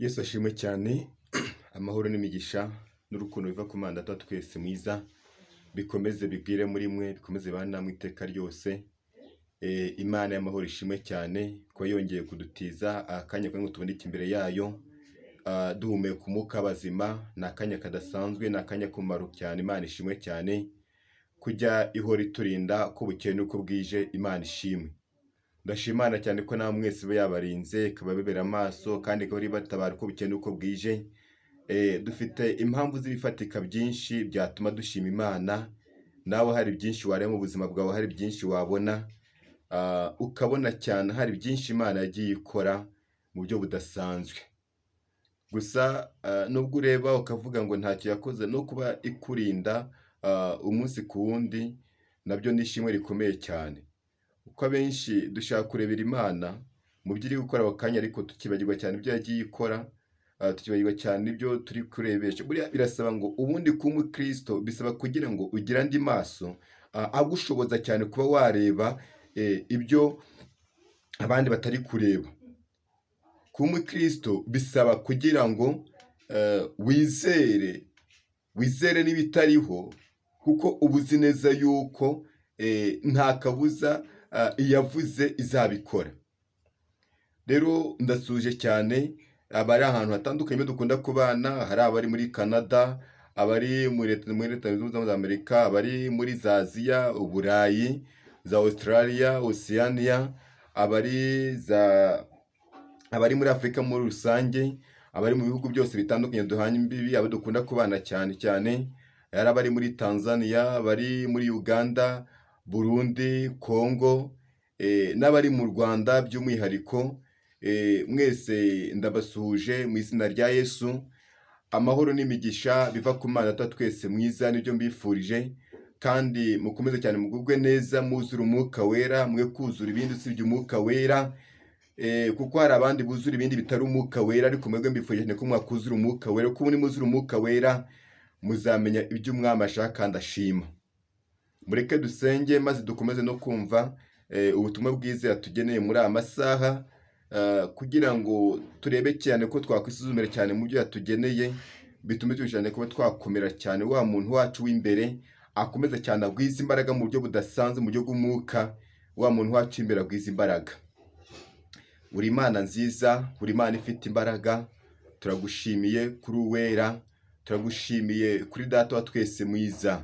Yesu ashimwe cyane, amahoro n'imigisha n'urukundo biva ku Mana Data wa twese mwiza, bikomeze bigwire muri mwe, bikomeze bibane namwe iteka ryose. Imana y'amahoro ishimwe cyane kuba yongeye kudutiza akanya kugira ngo tuboneke imbere yayo, duhumeka umwuka w'abazima. Ni akanya kadasanzwe, ni akanya k'umumaro cyane. Imana ishimwe cyane kujya ihora iturinda uko bukeye n'uko bwije. Imana ishimwe. Ndashima Imana cyane ko namwe mwese iba yabarinze, ikababera amaso kandi ikaba ibatabara uko bukeye n'uko bwije. Dufite impamvu z'ibifatika byinshi byatuma dushima Imana. Nawe hari byinshi wareba mu buzima bwawe, hari byinshi wabona, ukabona cyane hari byinshi Imana yagiye ikora mu buryo budasanzwe. Gusa nubwo ureba ukavuga ngo ntacyo yakoze, no kuba ikurinda umunsi ku wundi nabyo ni ishimwe rikomeye cyane. Kuko abenshi dushaka kurebera Imana mu byo iri gukora ako kanya, ariko tukibagirwa cyane ibyo yagiye ikora, tukibagirwa cyane ibyo turi kurebesha. Buriya birasaba ngo ubundi kuba umukristo bisaba kugira ngo ugire andi maso agushoboza cyane kuba wareba ibyo abandi batari kureba. Kuba umukristo bisaba kugira ngo wizere, wizere n'ibitariho, kuko uba uzi neza yuko nta kabuza iyavuze izabikora. Rero ndasuje cyane abari ahantu hatandukanye dukunda kubana, hari abari muri Canada, abari muri Leta Zunze Ubumwe za Amerika, abari muri za Aziya, Uburayi, za Australia, Oceania, abari muri Afurika muri rusange, abari mu bihugu byose bitandukanye duhanye imbibi, abo dukunda kubana cyane cyane, hari abari muri Tanzania, abari muri Uganda, Burundi, Congo, n'abari mu Rwanda by'umwihariko, mwese ndabasuhuje mu izina rya Yesu. Amahoro n'imigisha biva ku Mana Data twese mwiza nibyo mbifurije, kandi mukomeze cyane mugubwe neza, muzure Umwuka Wera, mwe kuzura ibindi usibye Umwuka Wera, kuko hari abandi buzura ibindi bitari Umwuka Wera, ariko mwebwe mbifurije cyane ko mwakuzura Umwuka Wera, kuko nimuzura Umwuka Wera muzamenya ibyo Umwami ashaka kandi ashima. Mureke dusenge maze dukomeze no kumva ubutumwa bwiza yatugeneye muri aya masaha, kugira ngo turebe cyane ko twakwisuzumira cyane mu byo yatugeneye, bitume cyane kuba twakomera cyane, wa muntu wacu w'imbere akomeza cyane agwiza imbaraga mu buryo budasanzwe, mu buryo bw'umwuka, wa muntu wacu w'imbere agwiza imbaraga. Uri Imana nziza, uri Imana ifite imbaraga, turagushimiye kuri uwera, turagushimiye kuri Data wa twese mwiza.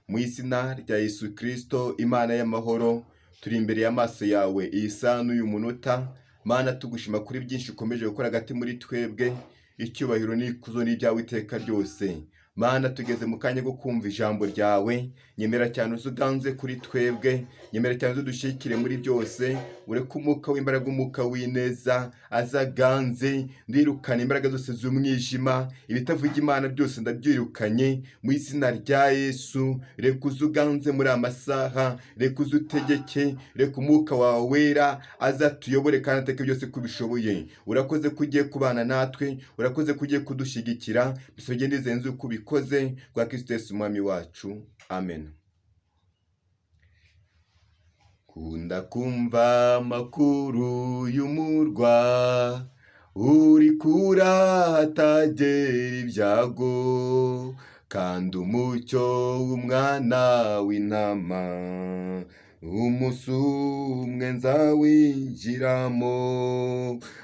Mu izina rya Yesu Kristo, Imana y'amahoro, turi imbere y'amaso yawe iyi saha n'uyu munota. Mana, tugushima kuri byinshi ukomeje gukora hagati muri twebwe. Icyubahiro n'ikuzo n'ibyawe iteka ryose. Mana, tugeze mu kanya ko kumva ijambo ryawe. Nyemera cyane uze uganze kuri twebwe, nyemera cyane uze udushyigikire muri byose. Ureke umwuka w'imbaraga, umwuka w'ineza azaganze. Ndirukana imbaraga zose z'umwijima, ibitavuga Imana byose ndabyirukanye mu izina rya Yesu. Reka uze uganze muri aya masaha, reka uze utegeke, reka Umwuka wawe Wera azatuyobore kandi ateke byose ko ubishoboye. Urakoze ko ugiye kubana natwe, urakoze ko ugiye kudushyigikira. Bisabye ndizeye nzi uko ubikoze bwa Kristo Yesu Umwami wacu, amen. Kunda kumva amakuru y'umurwa uri kure ahatagera ibyago, kandi umucyo w'Umwana w'Intama umunsi umwe nzawinjiramo.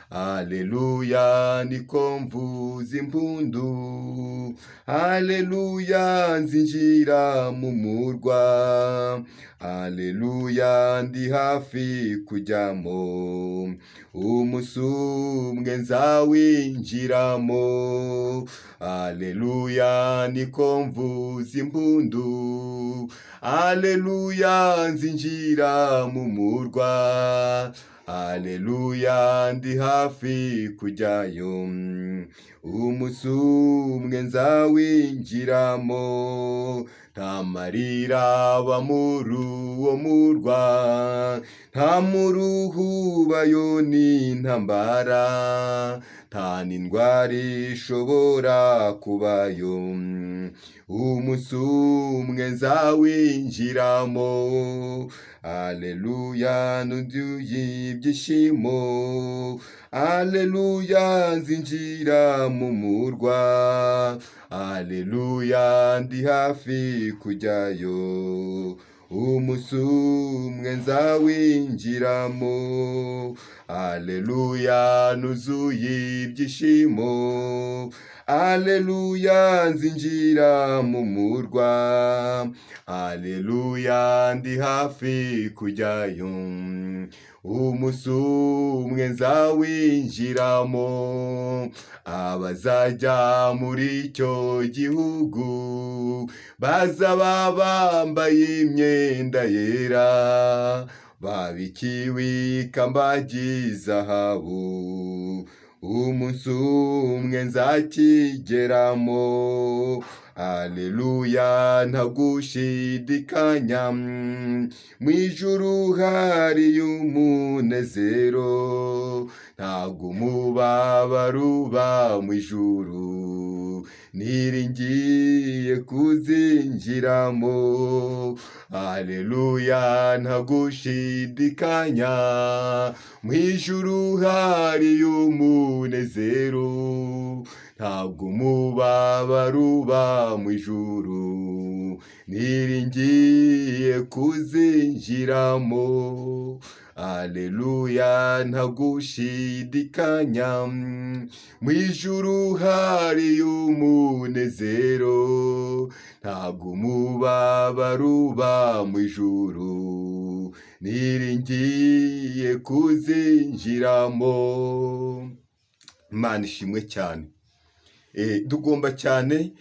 Aleluya, niko mvuza impundu, aleluya, nzinjira mu murwa, aleluya, ndi hafi kujyamo, umunsi umwe nzawinjiramo. Aleluya, niko mvuza impundu, aleluya, nzinjira mu murwa, aleluya, ndi hafi kujyayo, umunsi umwe nzawinjiramo. Nta marira aba muri uwo murwa, nta muruho ubayo n'intambara, nta n'indwara ishobora kubayo, umunsi umwe nzawinjiramo. Aleluya, nuzuye ibyishimo. Aleluya, nzinjira mu murwa. Aleluya, ndi hafi kujyayo. Umunsi umwe nzawinjiramo. Aleluya, nuzuye ibyishimo. Aleluya, nzinjira mu murwa. Aleluya, ndi hafi kujyayo. Umunsi umwe nzawinjiramo. Abazajya muri icyo gihugu bazaba bambaye imyenda yera, babikiwe ikamba ry'izahabu. Umunsi umwe nzakigeramo. Aleluya, ntagushidikanya, mu ijuru hari umunezero. Ntabwo umubabaro uba mu ijuru. Niringiye kuzinjiramo. Aleluya, ntagushidikanya, mu ijuru hari umunezero. Ntabwo umubabaro uba mu ijuru. Niringiye kuzinjiramo. Aleluya, ntagushidikanya, mu ijuru hari umunezero. Ntabwo umubabaro uba mu ijuru. Niringiye kuzinjiramo. Imana ishimwe cyane. Tugomba cyane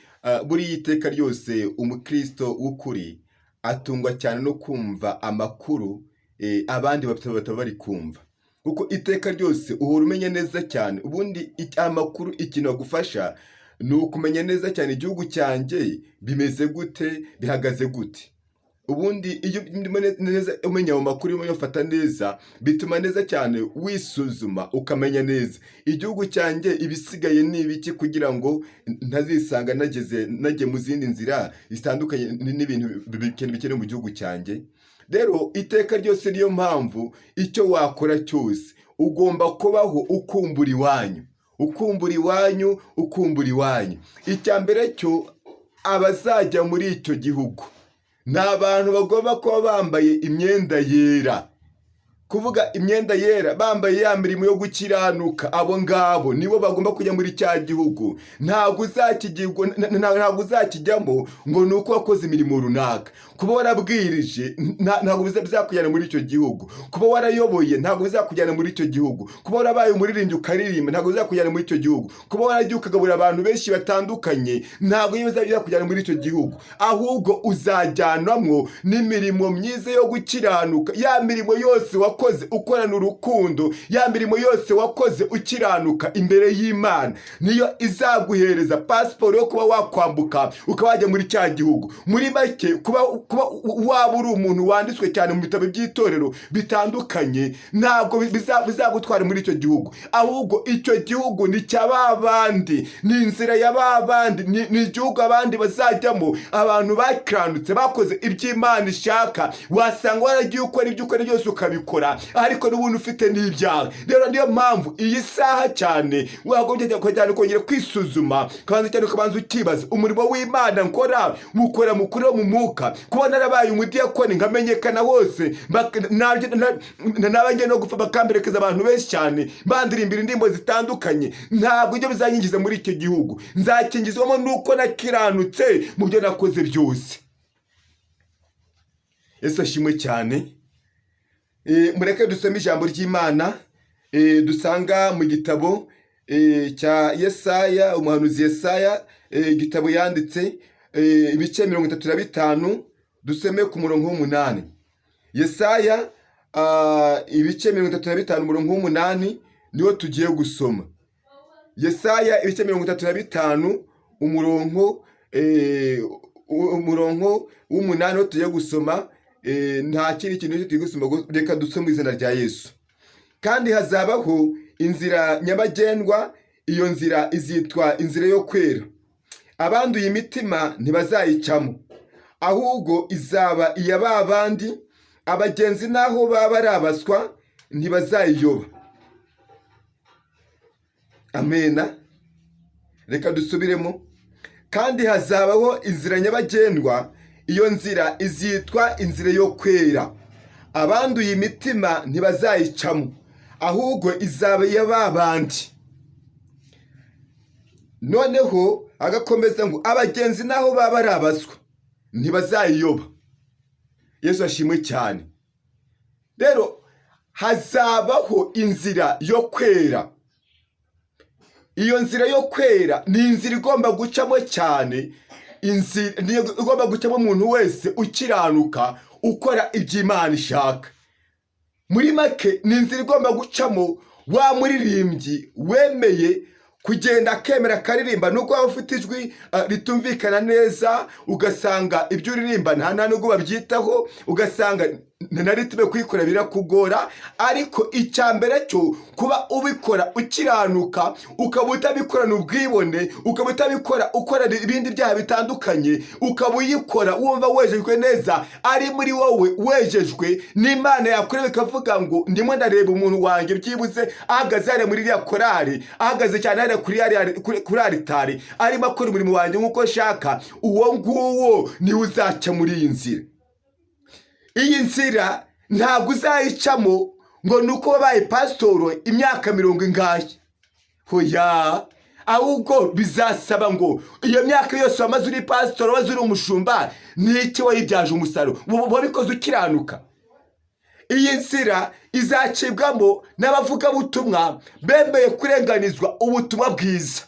buriya iteka ryose umukristo w'ukuri atungwa cyane no kumva amakuru abandi bataba bari kumva, kuko iteka ryose uhora umenya neza cyane. Ubundi amakuru ikintu agufasha ni ukumenya neza cyane igihugu cyanjye bimeze gute, bihagaze gute. Ubundi iyo urimo neza umenya ayo makuru, uyafata neza, bituma neza cyane wisuzuma, ukamenya neza igihugu cyanjye ibisigaye ni ibiki, kugira ngo ntazisanga nageze nagiye mu zindi nzira zitandukanye n'ibintu bikenewe mu gihugu cyanjye. Rero iteka ryose niyo mpamvu icyo wakora cyose ugomba kubaho ukumbura iwanyu, ukumbura iwanyu, ukumbura iwanyu. Icya mbere cyo, abazajya muri icyo gihugu ni abantu bagomba kuba bambaye imyenda yera. Kuvuga imyenda yera, bambaye ya mirimo yo gukiranuka. Abo ngabo nibo bagomba kujya muri cya gihugu. Ntabwo uzakijyamo ngo ni uko wakoze imirimo runaka. Kuba warabwirije ntabwo bizakujyana muri icyo gihugu. Kuba warayoboye ntabwo bizakujyana muri icyo gihugu. Kuba warabaye umuririmbyi ukaririmba ntabwo bizakujyana muri icyo gihugu. Kuba waragiye ukagaburira abantu benshi batandukanye ntabwo bizakujyana muri icyo gihugu. Ahubwo uzajyanwamo n'imirimo myiza yo gukiranuka, ya mirimo yose wakoze ukorana urukundo, ya mirimo yose wakoze ukiranuka imbere y'Imana, niyo izaguhereza pasiporo yo kuba wakwambuka ukaba wajya muri cya gihugu. Muri make, kuba waba uri umuntu wanditswe cyane mu bitabo by'itorero bitandukanye ntabwo bizagutwara muri icyo gihugu. Ahubwo icyo gihugu ni cya ba bandi, ni inzira ya ba bandi, ni igihugu abandi bazajyamo, abantu bakiranutse, bakoze ibyo Imana ishaka. Wasanga waragiye ukora ibyo ukora byose ukabikora, ariko n'ubundi ufite n'ibyaha. Rero niyo mpamvu iyi saha cyane wagombye cyane kongera kwisuzuma, ukabanza cyane ukabanza ukibaza: umurimo w'Imana nkora, mukora mukuru wo mu mwuka, kuba narabaye umudiyakoni nkamenyekana hose, naba ngiye no gupfa bakamperekeza abantu benshi cyane, bandirimbira indirimbo zitandukanye, ntabwo ibyo bizanyinjiza muri icyo gihugu. Nzakingizwamo nuko nakiranutse mu byo nakoze byose. Yesu ashimwe cyane. Mureke dusome ijambo ry'Imana dusanga mu gitabo cya Yesaya, umuhanuzi Yesaya, igitabo yanditse, ibice 35, dusome ku murongo w'umunani. Yesaya ibice 35, umurongo w'umunani niwo tugiye gusoma. Yesaya ibice 35, umurongo w'umunani niwo tugiye gusoma. Nta kindi kintu tugiye gusoma, reka dusome izina rya Yesu. Kandi hazabaho inzira nyabagendwa, iyo nzira izitwa inzira yo kwera. Abanduye imitima ntibazayicamo, ahubwo izaba iya ba bandi. Abagenzi n'aho baba ari abaswa ntibazayiyoba. Amena. Reka dusubiremo. Kandi hazabaho inzira nyabagendwa, iyo nzira izitwa inzira yo kwera. Abanduye imitima ntibazayicamo, ahubwo izaba iya ba bandi. Noneho agakomeza ngo abagenzi naho baba ari abaswa ntibazayiyoba. Yesu ashimwe cyane. Rero hazabaho inzira yo kwera. Iyo nzira yo kwera ni inzira igomba gucamo cyane, inzira niyo igomba gucamo umuntu wese ukiranuka, ukora ibyo Imana ishaka. Muri make, ni inzira igomba gucamo wa muririmbyi wemeye kugenda, akemera akaririmba, nubwo waba ufite ijwi ritumvikana neza, ugasanga ibyo uririmba nta nubwo babyitaho, ugasanga na rythme kuyikora birakugora. Ariko icya mbere cyo kuba ubikora ukiranuka, ukaba utabikorana ubwibone, ukaba utabikora ukora ibindi byaha bitandukanye, ukaba uyikora wumva wejejwe neza, ari muri wowe wejejwe n'Imana, yakureba ikavuga ngo ndimo ndareba umuntu wanjye byibuze ahagaze hariya muri iriya korari, ahagaze cyane hariya kuri aritari, arimo akora umurimo wanjye nk'uko nshaka, uwo nguwo niwe uzaca muri iyi nzira. Iyi nzira ntabwo uzayicamo ngo ni uko wabaye pasitoro imyaka mirongo ingahe. Hoya, ahubwo bizasaba ngo iyo myaka yose wamaze uri pasitoro, waze uri umushumba, ni iki wayibyaje umusaruro? Wabikoze ukiranuka? Iyi nzira izacibwamo n'abavugabutumwa bemeye kurenganizwa ubutumwa bwiza.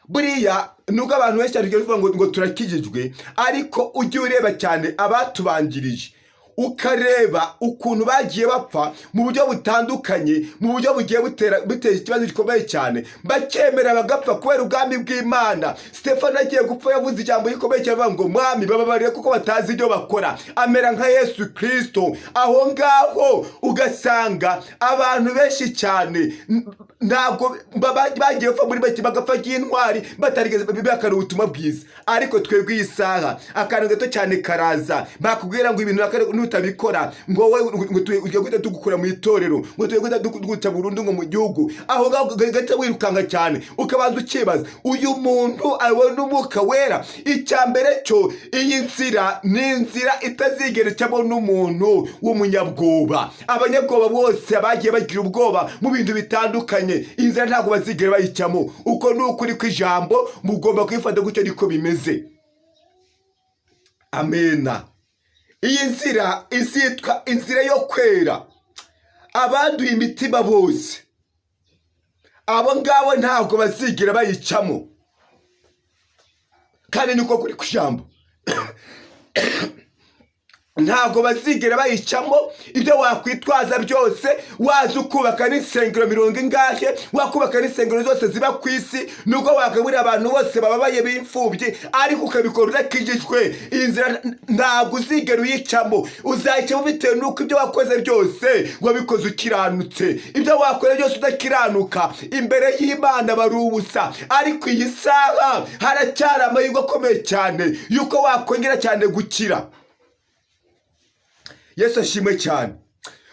Buriya nubwo abantu benshi cyane bavuga ngo turakijijwe, ariko ujye ureba cyane abatubanjirije, ukareba ukuntu bagiye bapfa mu buryo butandukanye, mu buryo bugiye butera ikibazo gikomeye cyane, bakemera bagapfa kubera ubwami bw'Imana. Stefano agiye gupfa yavuze ijambo rikomeye cyane avuga ngo: "Mwami, bababarire kuko batazi ibyo bakora." Amera nka Yesu Kirisito. Aho ngaho ugasanga abantu benshi cyane ntabwo bagiye bapfa muri bake, bagapfa nk'intwari, batarigeze bihakana ubutumwa bwiza. Ariko twebwe iyi saha akantu gato cyane karaza, bakubwira ngo ibintu nutabikora, ngo wowe ngo tugiye guhita tugukura mu itorero, ngo tugiye guhita tuguca burundu ngo mu gihugu. Aho ngaho ugahita wirukanka cyane, ukabanza ukibaza: uyu muntu abona Umwuka Wera? Icya mbere cyo, iyi nzira ni inzira itazigera icamo n'umuntu w'umunyabwoba. Abanyabwoba bose bagiye bagira ubwoba mu bintu bitandukanye, iyi nzira ntabwo bazigera bayicamo. Uko ni ukuri kw'ijambo, mugomba kwifata gutyo, niko bimeze. Amena. Iyi nzira izitwa inzira yo kwera. Abanduye imitima bose, abo ngabo ntabwo bazigera bayicamo, kandi niko kuri ku ijambo, ntabwo bazigera bayicamo. Ibyo wakwitwaza byose, waza ukubaka n'insengero mirongo ingahe, wakubaka n'insengero zose ziba ku isi, nubwo wagaburira abantu bose bababaye b'imfubyi, ariko ukabikora udakijijwe, iyi nzira ntabwo uzigera uyicamo. Uzayicamo bitewe n'uko ibyo wakoze byose wabikoze ukiranutse. Ibyo wakora byose udakiranuka, imbere y'Imana bari ubusa. Ariko iyi saha haracyari amahirwe akomeye cyane y'uko wakongera cyane gukira. Yesu ashimwe cyane.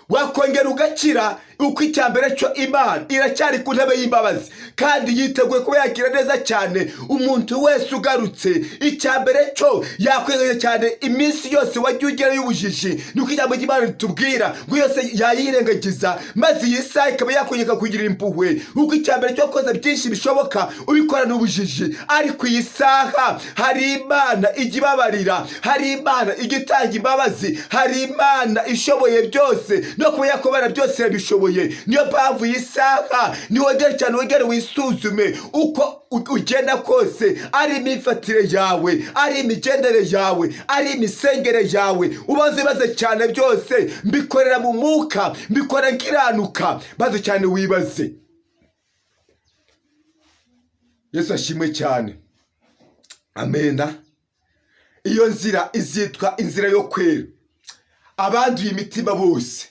Wakongera ugakira, uko icya mbere cyo Imana iracyari ku ntebe y'imbabazi kandi yiteguye kuba yagira neza cyane umuntu wese ugarutse. Icya mbere cyo yakwigaye cyane iminsi yose wagiye ugera y'ubujiji, niko ijambo ry'Imana ritubwira ngo yose yayirengagiza, maze iyi saha ikaba yakongera kugira impuhwe, kuko icya mbere cyo koza byinshi bishoboka ubikorana ubujiji. Ariko iyi saha hari Imana ijya ibabarira, hari Imana ijya itanga imbabazi, hari Imana ishoboye byose, no kuba yakobara byose irabishoboye. Niyo mpamvu iyi saha niwongere cyane, wongere wisuzume uko ugenda kose, ari imyifatire yawe, ari imigendere yawe, ari imisengere yawe, ubanze wibaze cyane byose: mbikorera mu mwuka? Mbikora nkiranuka? Maze cyane wibaze. Yesu ashimwe cyane. Amena. Iyo nzira izitwa inzira yo kwera, abanduye imitima bose.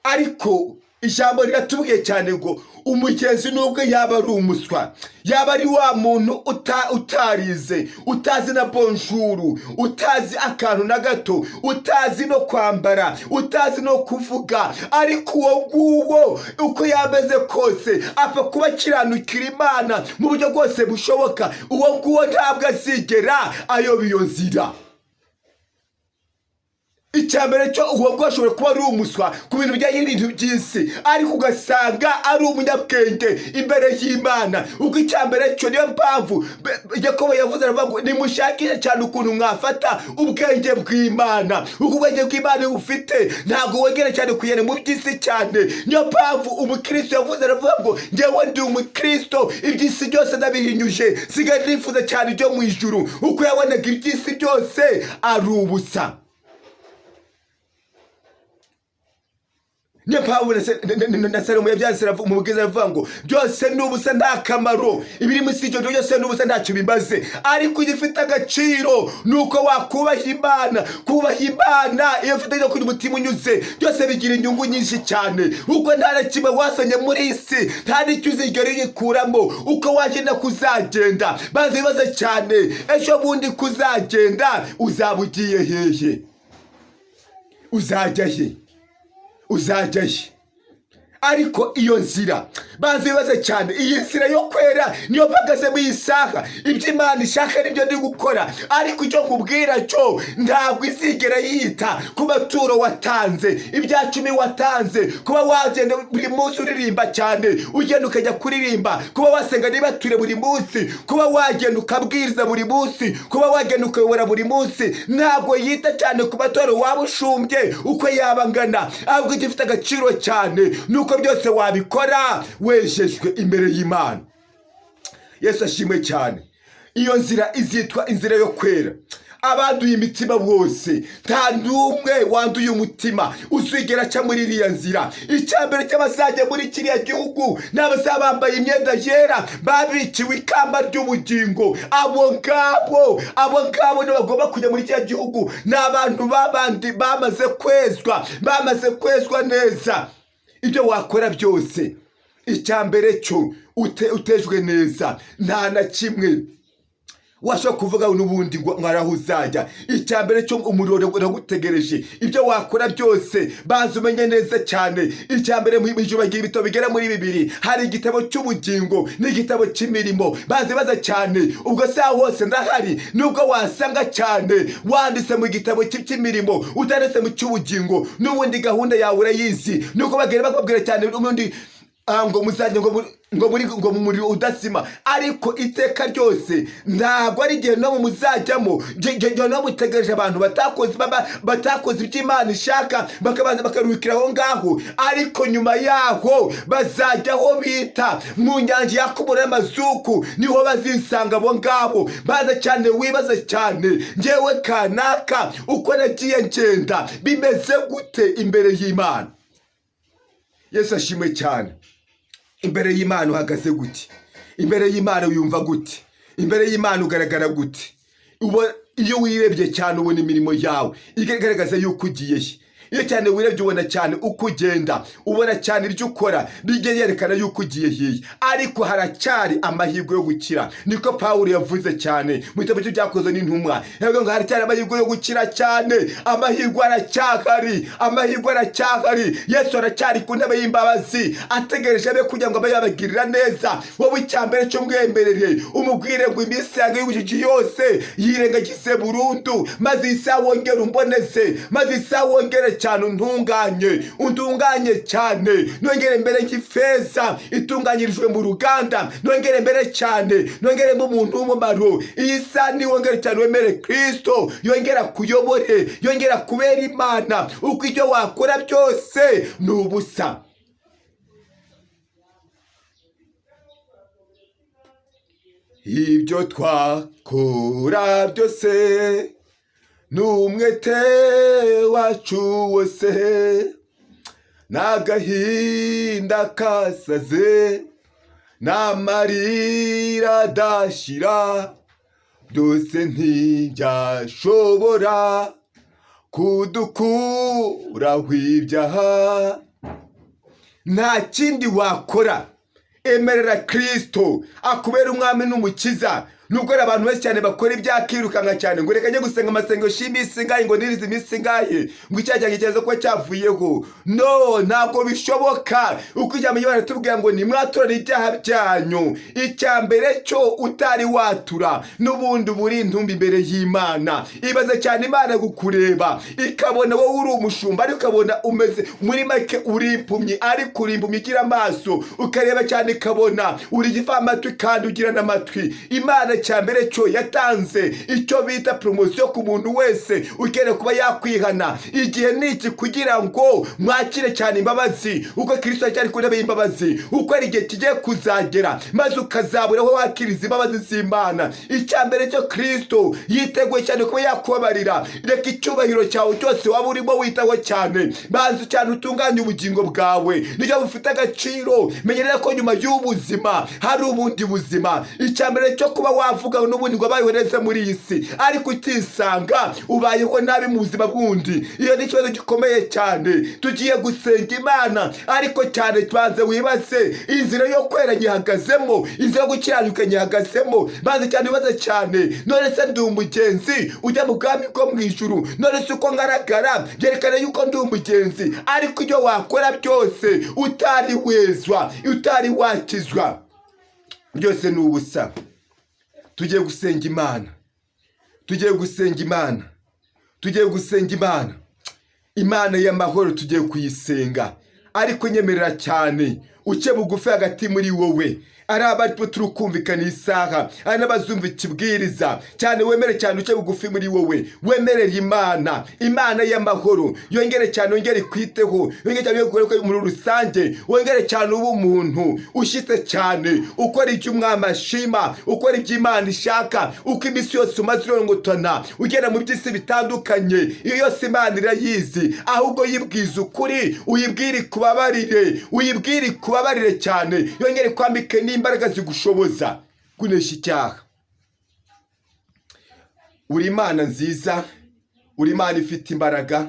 Ariko Ijambo riratubwiye cyane ngo umugenzi nubwo yaba ari umuswa, yaba ari wa muntu utarize, utazi na bonjour, utazi akantu na gato, utazi no kwambara, utazi no kuvuga, ariko uwo nguwo uko yameze kose apfa kuba akiranukira Imana mu buryo bwose bushoboka, uwo nguwo ntabwo azigera ayoba iyo nzira. Icya mbere cyo, uwo nguwo ashobora kuba ari umuswa ku bintu bijyanye n'ibintu by'isi, ariko ugasanga ari umunyabwenge imbere y'Imana. Ubwo icya mbere cyo, niyo mpamvu Yakobo yavuze, aravuga ngo nimushakishe cyane ukuntu mwafata ubwenge bw'Imana. Ubwo ubwenge bw'Imana iyo ufite, ntabwo wongera cyane kugenda mu by'isi cyane. Niyo mpamvu umukristo yavuze, aravuga ngo ngewe ndi umukristo, iby'isi byose ndabihinyuje, nsigaye nifuza cyane ibyo mu ijuru, uko yabonaga iby'isi byose ari ubusa. Niyo mpamvu na Salomo yabyanditse mu bwiza, aravuga ngo byose ni ubusa, nta kamaro, ibiri munsi y'ijoro byose ni ubusa, ntacyo bimaze. Ariko igifite agaciro ni uko wakubaha Imana. Kubaha Imana iyo ufite no kugira umutima unyuze, byose bigira inyungu nyinshi cyane, kuko nta na kimwe wasonye muri iyi si, nta n'icyo uzigera uyikuramo. Uko wagenda kuzagenda, banza ibibazo cyane, ejo bundi kuzagenda uzaba ugiye hehe? Uzajya he? Uzajya he? Ariko iyo nzira, banza ibibazo cyane, iyi nzira yo kwera niyo mpagazemo iyi saha. Ibyo Imana ishaka nibyo ndi gukora. Ariko icyo nkubwira cyo, ntabwo izigera yita ku maturo watanze, ibya cumi watanze, kuba wagenda buri munsi uririmba cyane, ugenda ukajya kuririmba, kuba wasenga nibature buri munsi, kuba wagenda ukabwiriza buri munsi, kuba wagenda ukayobora buri munsi. Ntabwo yita cyane ku maturo waba ushumbye uko yaba angana, ahubwo igifite agaciro cyane ni uko byose wabikora wejejwe imbere y'Imana. Yesu ashimwe cyane. Iyo nzira izitwa inzira yo kwera. Abanduye imitima bose, nta n'umwe wanduye umutima uzigera aca muri iriya nzira. Icya mbere cy'abazajya muri kiriya gihugu ni abazaba bambaye imyenda yera, babikiwe ikamba ry'ubugingo. Abo ngabo nibo bagomba kujya muri kiriya gihugu. Ni abantu babandi bamaze kwezwa, bamaze kwezwa neza. Ibyo wakora byose, icya mbere cyo utejwe neza, nta na kimwe washobora kuvuga n'ubundi ngo mwaraho uzajya. Icya mbere cyo, umuriro uragutegereje. Ibyo wakora byose, banza umenye neza cyane. Icya mbere, mu ijuru bagira ibitabo bigera muri bibiri: hari igitabo cy'ubugingo n'igitabo cy'imirimo. Banza baza cyane, ubwo se aho hose ndahari? Nubwo wasanga cyane wanditse mu gitabo cy'imirimo, utanditse mu cy'ubugingo, n'ubundi gahunda yawe urayizi. Nubwo bagenda bakubwira cyane n'ubundi ngo muzajya ngo muri ngo mu muriro udasima, ariko iteka ryose ntabwo ari igihe no muzajyamo. No mutegereje abantu batakoze ibyo Imana ishaka, bakabanza bakaruhukira aho ngaho, ariko nyuma yaho bazajya aho bita mu nyanja yaka umuriro y'amazuku, niho bazisanga abo ngabo. Baza cyane, wibaze cyane, ngewe kanaka uko nagiye ngenda bimeze gute imbere y'Imana? Yesu ashimwe cyane. Imbere y'Imana uhagaze gute? Imbere y'Imana wiyumva gute? Imbere y'Imana ugaragara gute? Iyo wirebye cyane, ubona imirimo yawe igaragaza yuko ugiye he. Iyo cyane wirebye, ubona cyane uko ugenda, ubona cyane ibyo ukora bijya yerekana yuko ugiye hehe. Ariko haracyari amahirwe yo gukira, niko Pawulo yavuze cyane mu gitabo cy'Ibyakozwe n'Intumwa. Yavuze ngo haracyari amahirwe yo gukira cyane. Amahirwe aracyahari, amahirwe aracyahari. Yesu aracyari ku ntebe y'imbabazi, ategereje abe kugira ngo abe yabagirira neza. Wowe icya mbere cyo, mwemerere, umubwire ngo iminsi yanjye y'ubujiji yose yirengagize burundu, maze isaha wongere umboneze, maze isaha wongere cyane untunganye, untunganye cyane, nongere mbere nk'ifeza itunganyirijwe mu ruganda, nongere mbere cyane, nongere umuntu w'umumaro. Iyi saha niwongere cyane wemere Kristo, yongera kuyobore, yongera kubera Imana, uko ibyo wakora byose ni ubusa. Ibyo twakora byose n'umwete wacu wose n'agahinda kasaze n'amarira adashira, byose ntibyashobora kudukuraho ibyaha. Nta kindi wakora, emerera Kirisito akubera umwami n'umukiza. Nubwo hari abantu benshi cyane bakora ibyakirukanka cyane ngo reka njye gusenga amasengesho y'iminsi ingahe, ngo nirize iminsi ingahe, ngo icyaha cyanjye kiza kuba cyavuyeho. No, ntabwo bishoboka. Uko ijambo ry'Imana ritubwira ngo nimwaturane ibyaha byanyu. Icya mbere cyo, utari watura n'ubundi uba uri intumbi imbere y'Imana. Ibaze cyane Imana kukureba ikabona wowe uri umushumba, ariko ukabona umeze muri make uri impumyi, ariko uri impumyi igira amaso. Ukareba cyane ikabona uri igifamatwi kandi ugira n'amatwi. Imana cya mbere cyo yatanze icyo bita poromosiyo ku muntu wese ukeneye kuba yakwihana. Igihe ni iki kugira ngo mwakire cyane imbabazi, uko Kirisito cyari ku ntebe y'imbabazi, uko ari igihe kigiye kuzagera maze ukazabura aho wakiriza imbabazi z'Imana. Icya mbere cyo, Kirisito yiteguye cyane kuba yakubabarira. Reka icyubahiro cyawe cyose waba urimo witaho cyane, banza cyane utunganye ubugingo bwawe, nicyo bufite agaciro. Menya rero ko nyuma y'ubuzima hari ubundi buzima. Icya mbere cyo, kuba wavuga n'ubundi ngo abayeho neza muri iyi si, ariko utisanga ubayeho nabi mu buzima bundi, iyo ni ikibazo gikomeye cyane. Tugiye gusenga Imana, ariko cyane banza wibaze: inzira yo kwera nyihagazemo? Inzira yo gukiranuka nyihagazemo? Banza cyane wibaze cyane: none se ndi umugenzi ujya mu bwami bwo mu ijuru? None se uko ngaragara byerekana yuko ndi umugenzi? Ariko ibyo wakora byose utari wezwa, utari wakizwa, byose ni ubusa. Tugiye gusenga Imana, tugiye gusenga Imana, tugiye gusenga Imana, Imana y'amahoro tugiye kuyisenga. Ariko nyemerera cyane uce bugufi hagati muri wowe, ari abari turi kumvikana iyi saha, ari n'abazumva ikibwiriza cyane, wemere cyane uce bugufi muri wowe, wemerere Imana, Imana y'amahoro yongere cyane, yongere ikwiteho, yongere cyane yongere muri rusange, wongere cyane ube umuntu ushyitse cyane, ukora icyo umwami ashima, ukora ibyo Imana ishaka. Uko iminsi yose umaze urongotana ugenda mu by'isi bitandukanye, iyo yose Imana irayizi. Ahubwo yibwiza ukuri, uyibwire ikubabarire, uyibwire ikubabarire cyane, yongere kwambike n'imbaraga zigushoboza kunesha icyaha. Uri Imana nziza, uri Imana ifite imbaraga,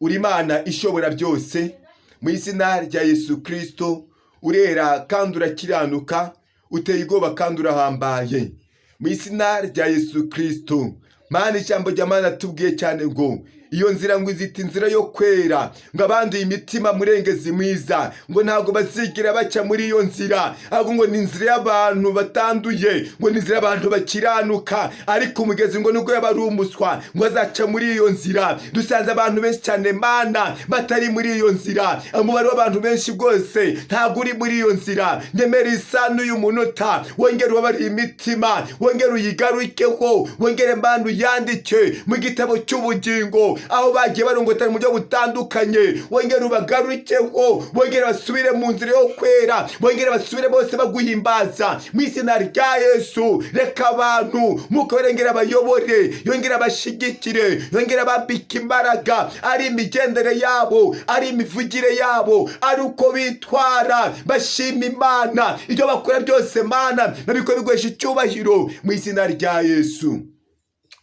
uri Imana ishobora byose. Mu izina rya Yesu Kirisito, urera kandi urakiranuka, uteye ubwoba kandi urahambaye. Mu izina rya Yesu Kirisito, Mana, ijambo rya Mana tubwiye cyane ngo iyo nzira ngo izita inzira yo kwera, ngo abanduye imitima, murengezi mwiza, ngo ntabwo bazigira baca muri iyo nzira, ahubwo ngo ni inzira y'abantu batanduye, ngo ni inzira y'abantu bakiranuka. Ariko umugezi ngo nubwo yaba ari umuswa, ngo azaca muri iyo nzira. Dusanze abantu benshi cyane, Mana, batari muri iyo nzira. Umubare w'abantu benshi bwose ntabwo uri muri iyo nzira. Nyemera isa n'uyu munota wongere ubabarire imitima, wongere uyigarukeho, wongere, Mana, uyandike mu gitabo cy'ubugingo aho bagiye barongotana mu buryo butandukanye. Wongere ubagarukeho, wongere basubire mu nzira yo kwera, wongere basubire bose baguhimbaza. Mu izina rya Yesu, reka abantu Mwuka wongere abayobore, yongere abashigikire, yongere abambike imbaraga, ari imigendere yabo, ari imivugire yabo, ari uko bitwara bashima Imana. Ibyo bakora byose, Mana, babikora biguhesha icyubahiro. Mu izina rya Yesu,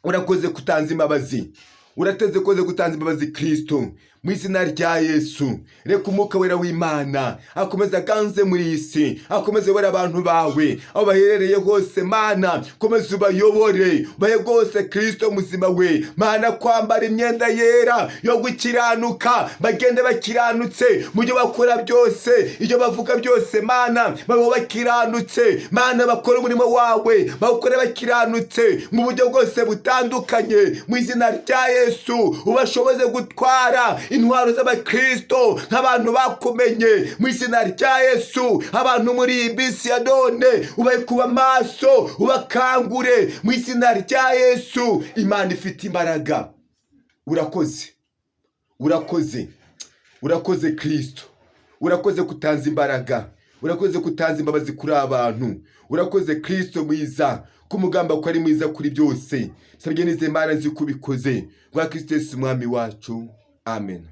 urakoze kutanza imbabazi, urateze koze gutanza imbabazi, Kirisito. Mu izina rya Yesu, reka Umwuka Wera w'Imana akomeze aganze muri iyi si, akomeze ayobore abantu bawe aho baherereye hose. Mana, komeza ubayobore, ubahe rwose, Kirisito muzima we, Mana, kwambara imyenda yera yo gukiranuka, bagende bakiranutse mu byo bakora byose, ibyo bavuga byose. Mana, babe bakiranutse. Mana, bakore umurimo wawe, bawukore bakiranutse mu buryo bwose butandukanye. Mu izina rya Yesu, ubashoboze gutwara intwaro z'abakristo nk'abantu bakumenye. Mu izina rya Yesu, abantu muri iyi minsi ya none ubahe kuba maso, ubakangure mu izina rya Yesu. Imana ifite imbaraga, urakoze, urakoze, urakoze Kirisito, urakoze kutanza imbaraga, urakoze kutanza imbabazi kuri abantu. Urakoze Kirisito mwiza, ko umugamba ko ari mwiza kuri byose. Sabye nizeye, Imana, nzi ko ubikoze, rwa Kirisito Yesu umwami wacu, amen.